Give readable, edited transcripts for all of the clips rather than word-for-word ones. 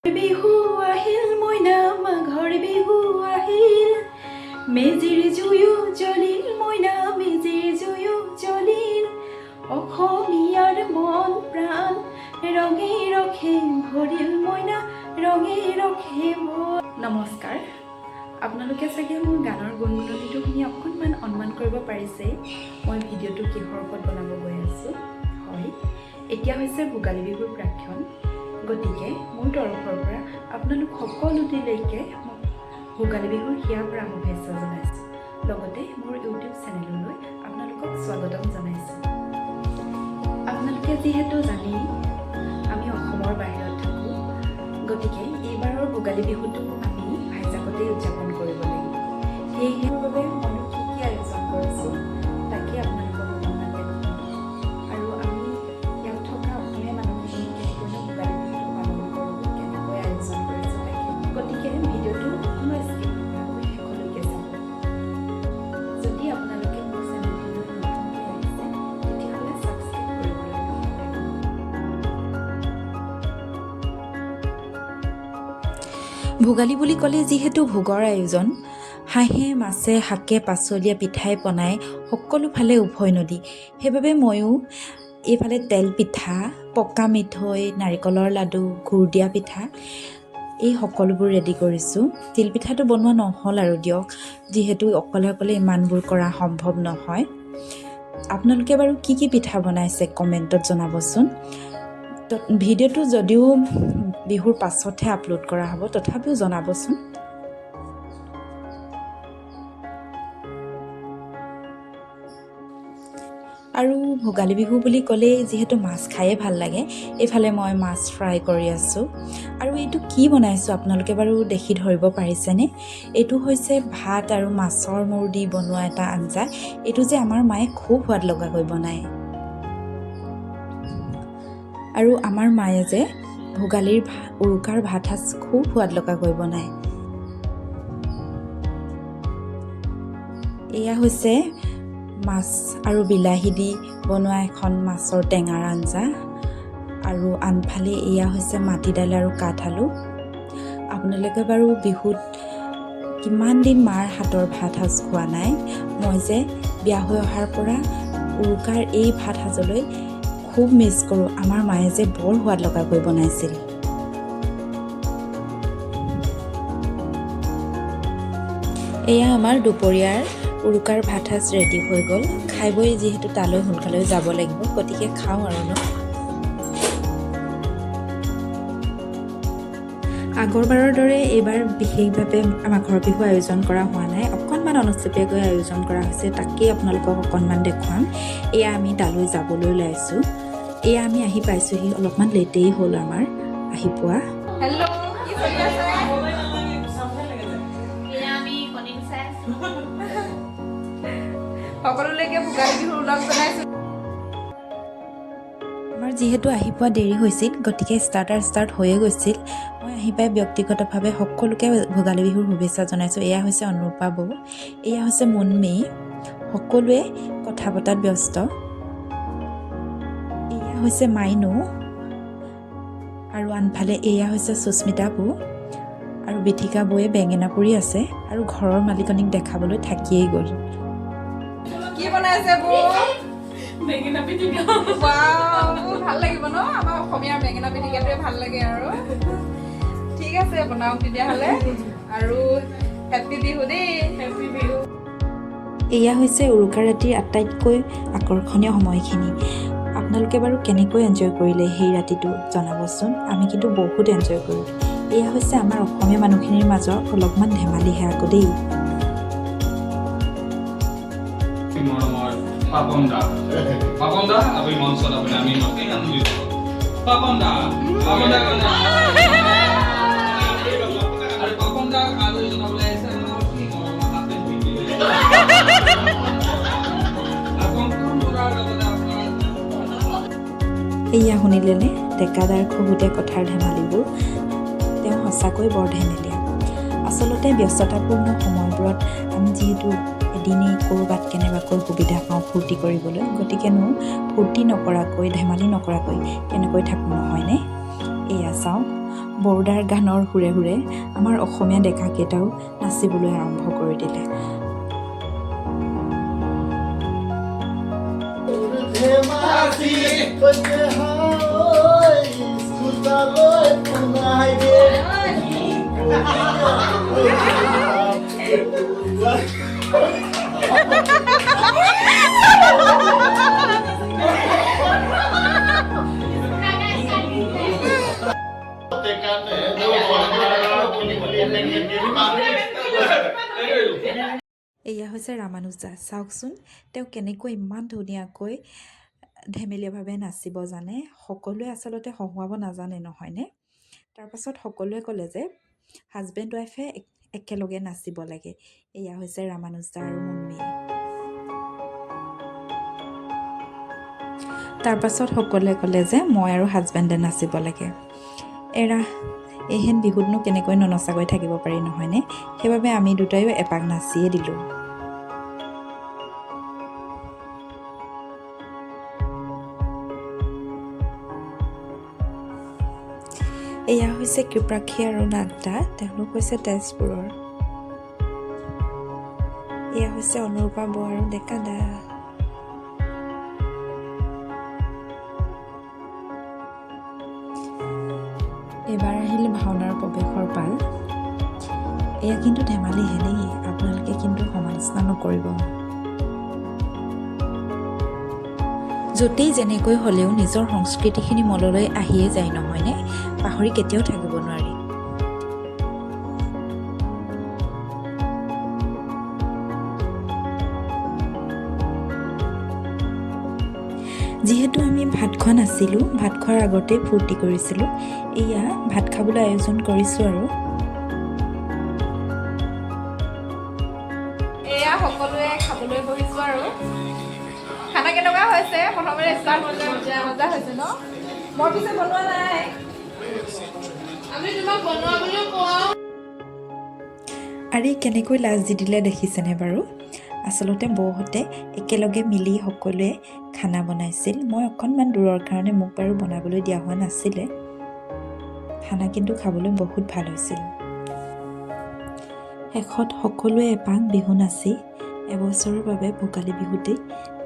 বিহু আহিল মইনা, মাঘৰ বিহু আহিল। মেজিৰ জুয়ো জ্বলিল মইনা, মেজিৰ জুয়ো জ্বলিল। অসমীয়াৰ মন প্ৰাণ ৰঙে ৰসে ভৰিল মইনা, ৰঙে ৰসে। নমস্কাৰ। আপোনালোকে চাগে মোৰ গানৰ গুণগুণনিটো শুনি অকণমান অনুমান কৰিব পাৰিছে মই ভিডিঅ'টো কিহৰ ওপৰত বনাব গৈ আছোঁ। হয়, এতিয়া হৈছে ভোগালী বিহুৰ প্ৰাকক্ষণ। গতিকে মোৰ তৰফৰ পৰা আপোনালোক সকলোটিলৈকে মোক ভোগালী বিহুৰ হিয়া ভৰা শুভেচ্ছা জনাইছোঁ। লগতে মোৰ ইউটিউব চেনেললৈ আপোনালোকক স্বাগতম জনাইছোঁ। আপোনালোকে যিহেতু জানেই আমি অসমৰ বাহিৰত থাকোঁ, গতিকে এইবাৰৰ ভোগালী বিহুটো আমি ভাইজাগতেই উদযাপন কৰিব লাগিব। সেয়েহে বাবে মইনো কি কি আয়োজন কৰিছোঁ, তাকে আপোনালোকক অকণমান দেখুৱাম আৰু আমি ইয়াত থকা অসমীয়া মানুহখিনি কেনেকৈনো ভোগালী বিহুটো পালন কৰোঁ, কেনেকৈ আয়োজন কৰিছোঁ তাকে। গতিকে ভিডিঅ'টো অকণো স্কিপ নকৰাকৈ শেষলৈকে চাব। যদি আপোনালোকে মোৰ চেনেলটোলৈ নতুনকৈ আহিছে, তেতিয়াহ'লে ছাবস্ক্ৰাইব কৰিবলৈ নাপাহৰিব। ভোগালী বুলি ক'লে যিহেতু ভোগৰ আয়োজন, হাঁহে মাছে শাকে পাচলিয়ে পিঠাই পনাই সকলো ফালে উভৈ নদী। সেইবাবে ময়ো এইফালে তেল পিঠা, পকা মিঠৈ, নাৰিকলৰ লাডু, গুৰ দিয়া পিঠা, এই সকলোবোৰ ৰেডি কৰিছোঁ। তিল পিঠাটো বনোৱা নহ'ল আৰু দিয়ক, যিহেতু অকলে অকলে ইমানবোৰ কৰা সম্ভৱ নহয়। আপোনালোকে বাৰু কি কি পিঠা বনাইছে, কমেণ্টত জনাবচোন। ভিডিঅ'টো যদিও বিহুৰ পাছতহে আপলোড কৰা হ'ব, তথাপিও জনাবচোন। আৰু ভোগালী বিহু বুলি ক'লেই যিহেতু মাছ খায়ে ভাল লাগে, এইফালে মই মাছ ফ্ৰাই কৰি আছোঁ। আৰু এইটো কি বনাইছোঁ, আপোনালোকে বাৰু দেখি ধৰিব পাৰিছেনে? এইটো হৈছে ভাত আৰু মাছৰ মূৰ দি বনোৱা এটা আঞ্জা। এইটো যে আমাৰ মায়ে খুব সোৱাদ লগাকৈ বনায়। আৰু আমাৰ মায়ে যে ভোগালীৰ উৰুকাৰ ভাত সাজ খুব সোৱাদ লগাকৈ বনায়। এয়া হৈছে মাছ আৰু বিলাহী দি বনোৱা এখন মাছৰ টেঙাৰ আঞ্জা আৰু আনফালে এয়া হৈছে মাটি দাইল আৰু কাঠ আলু। আপোনালোকে বাৰু বিহুত কিমান দিন মাৰ হাতৰ ভাত সাজ খোৱা নাই? মই যে বিয়া হৈ অহাৰ পৰা উৰুকাৰ এই ভাত সাজলৈ খুব মিছ কৰোঁ। আমাৰ মায়ে যে বৰ সোৱাদ লগাকৈ বনাইছিল। এয়া আমাৰ দুপৰীয়াৰ উৰুকাৰ ভাত সাজ ৰেডি হৈ গ'ল। খাই বৈ যিহেতু তালৈ সোনকালে যাব লাগিব, গতিকে খাওঁ আৰু ন। আগৰবাৰৰ দৰে এইবাৰ বিশেষভাৱে মাঘৰ বিহু আয়োজন কৰা হোৱা নাই। অকণমান অনুষ্টুপীয়াকৈ আয়োজন কৰা হৈছে, তাকেই আপোনালোকক অকণমান দেখুৱাম। এয়া আমি তালৈ যাবলৈ ওলাইছোঁ। এয়া আমি আহি পাইছোঁহি, অলপমান লেটেই হ'ল আমাৰ আহি পোৱা। হেল্ল', কি চলি আছে? এয়া আমি কণী চাই আছো। সকলোলৈকে ভোগালী বিহুৰ ওলগ জনাইছো। আমাৰ যিহেতু আহি পোৱা দেৰি হৈছিল, গতিকে ষ্টাৰ্টাৰ ষ্টাৰ্ট হৈয়ে গৈছিল। মই আহি পাই ব্যক্তিগতভাৱে সকলোকে ভোগালী বিহুৰ শুভেচ্ছা জনাইছোঁ। এয়া হৈছে অনুৰূপা বৌ, এয়া হৈছে মুনমি। সকলোৱে কথা পতাত ব্যস্ত। এয়া হৈছে মাইনু আৰু আনফালে এয়া হৈছে সুস্মিতা বৌ আৰু বিথিকা বৌয়ে বেঙেনা পুৰি আছে আৰু ঘৰৰ মালিকনীক দেখাবলৈ থাকিয়েই গ'ল। কি বনাইছে বৌ? বেঙেনা পিটিকা। ৱাও, ভাল লাগিব ন? আমাৰ অসমীয়াৰ বেঙেনা পিটিকাটোৱে ভাল লাগে আৰু। ঠিক আছে, বনাওক তেতিয়াহ'লে আৰু হেপ্পী বিহু দেই। হেপী বিহু। এয়া হৈছে উৰুকা ৰাতিৰ আটাইতকৈ আকৰ্ষণীয় সময়খিনি। আপোনালোকে বাৰু কেনেকৈ এনজয় কৰিলে সেই ৰাতিটো, জনাবচোন। আমি কিন্তু বহুত এনজয় কৰিলোঁ। এয়া হৈছে আমাৰ অসমীয়া মানুহখিনিৰ মাজৰ অলপমান ধেমালিহে আকৌ দেই। মৰমৰ পাপন দা, পাপন দা, আপুনি মঞ্চত আপুনি আমি অতি আনন্দিত। পাপন দা, পাপন দা আৰু পাপন দাক আদৰি জনাবলৈ আহিছে আমাৰ অতি মৰমৰ হাতে আৰু কংকন বৰাৰ লগতে আপোনাৰ এয়া শুনিলেনে ডেকাদাৰ খুহুতীয়া কথাৰ ধেমালিবোৰ? তেওঁ সঁচাকৈ বৰ ধেমেলীয়া। আচলতে ব্যস্ততাপূৰ্ণ সময়বোৰত আমি যিহেতু এদিনেই ক'ৰবাত কেনেবাকৈ সুবিধা পাওঁ ফূৰ্তি কৰিবলৈ, গতিকেনো ফূৰ্তি নকৰাকৈ, ধেমালি নকৰাকৈ কেনেকৈ থাকোঁ, নহয়নে? এয়া চাওক। বৰদাৰ গানৰ সুৰে সুৰে আমাৰ অসমীয়া ডেকাকেইটাও নাচিবলৈ আৰম্ভ কৰি দিলে। এয়া হৈছে ৰামানুজ দা। চাওকচোন, তেওঁ কেনেকৈ ইমান ধুনীয়াকৈ ধেমেলীয়াভাৱে নাচিব জানে। সকলোৱে আচলতে হহুৱাব নাজানে, নহয়নে? তাৰপাছত সকলোৱে ক'লে যে হাজবেণ্ড ৱাইফে একেলগে নাচিব লাগে। এয়া হৈছে ৰামানুজ দা আৰু মুন্মী। তাৰপাছত সকলোৱে ক'লে যে মই আৰু হাজবেণ্ডে নাচিব লাগে। এৰা, এইহেন বিহুতনো কেনেকৈ ননচাকৈ থাকিব পাৰি, নহয়নে? সেইবাবে আমি দুটাইও এপাক নাচিয়ে দিলোঁ। এয়া হৈছে কৃপাক্ষী আৰু নাগদা। তেওঁলোক হৈছে তেজপুৰৰ। এয়া হৈছে অনুৰূপা বৌ আৰু ডেকা দা। এইবাৰ আহিল ভাওনাৰ প্ৰৱেশৰ পাল। এয়া কিন্তু ধেমালিহে দেই, আপোনালোকে কিন্তু সমালোচনা নকৰিব। য'তেই যেনেকৈ হ'লেও নিজৰ সংস্কৃতিখিনি মনলৈ আহিয়ে যায়, নহয়নে? পাহৰি কেতিয়াও থাকিব নোৱাৰি। যিহেতু আমি ভাত খোৱা নাছিলোঁ, ভাত খোৱাৰ আগতেই ফূৰ্তি কৰিছিলোঁ। এয়া ভাত খাবলৈ আয়োজন কৰিছোঁ আৰু এয়া সকলোৱে খাবলৈ বহিছো। আৰু খানা কেনেকুৱা হৈছে? প্ৰথমতে ষ্টাৰ্ট। মজা হৈছে ন? মই পিছে বনোৱা নাই। আমি তোমাক বনোৱা বুলিও কওঁ। আৰে, কেনেকৈ লাজ দি দিলে দেখিছেনে বাৰু? আচলতে বৌহঁতে একেলগে মিলি সকলোৱে খানা বনাইছিল। মই অকণমান দূৰৰ কাৰণে মোক বাৰু বনাবলৈ দিয়া হোৱা নাছিলে। খানা কিন্তু খাবলৈ বহুত ভাল হৈছিল। শেষত সকলোৱে এপাক বিহু নাচি এবছৰৰ বাবে ভোগালী বিহুতেই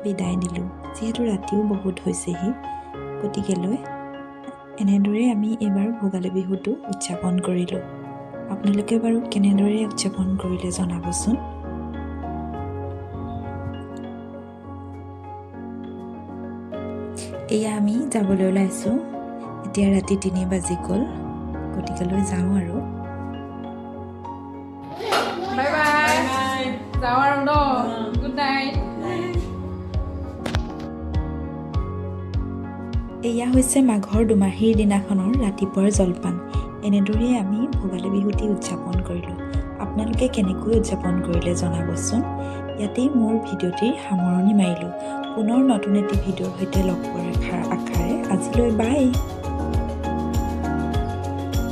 বিদায় দিলোঁ। যিহেতু ৰাতিও বহুত হৈছেহি, গতিকেলৈ এনেদৰেই আমি এইবাৰ ভোগালী বিহুটো উদযাপন কৰিলোঁ। আপোনালোকে বাৰু কেনেদৰে উদযাপন কৰিলে জনাবচোন। এয়া আমি যাবলৈ ওলাইছোঁ। এতিয়া ৰাতি 3 বাজি গ'ল, গতিকেলৈ যাওঁ আৰু। বাই বাই, যাওঁ আৰু ন। Good night. এয়া হৈছে মাঘৰ দুমাহীৰ দিনাখনৰ ৰাতিপুৱাৰ জলপান। এনেদৰেই আমি ভোগালী বিহুটি উদযাপন কৰিলোঁ। আপোনালোকে কেনেকৈ উদযাপন কৰিলে জনাবচোন। ইয়াতেই মোৰ ভিডিঅ'টিৰ সামৰণি মাৰিলোঁ। পুনৰ নতুন এটি ভিডিঅ'ৰ সৈতে লগ পোৱাৰ আশাৰে আজিলৈ বাই।